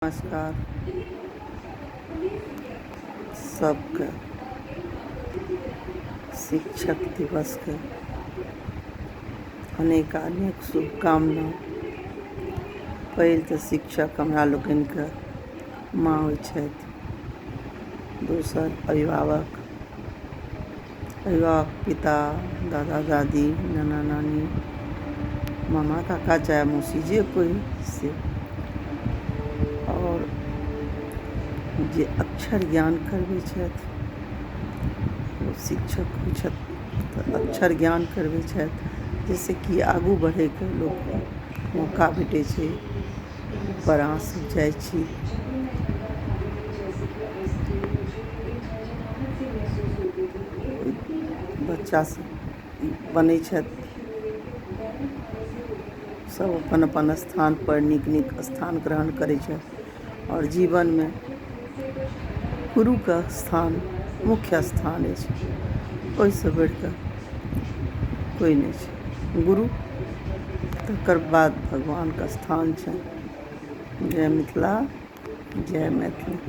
नमस्कार सबके शिक्षक दिवसके अनेकानेक शुभकामना। पहिल तऽ शिक्षक हमरा लोकनिके माँ होइ छथि, दोसर अभिभावक, अभिभावक पिता, दादा दादी, नाना नानी, मामा काका चाहे मौसी जे कोइ से। आओर जे अक्षर ज्ञान करबै छथि ओ शिक्षक होइ छथि, तऽ अक्षर ज्ञान करबै छथि जाहिसँ कि आगू बढ़ैके लोकके मौका भेटै छै। ऊपर अहाँसभ जाइ छी। बच्चासभ बनै छथि, सभ अपन अपन स्थानपर नीक नीक स्थान ग्रहण करै छथि आओर जीवनमे गुरुके स्थान मुख्य स्थान अछि, ओहिसँ बढ़िकऽ कोइ नहि छै। गुरु तकर बाद भगवानके स्थान छनि। जय मिथिला, जय मैथिली।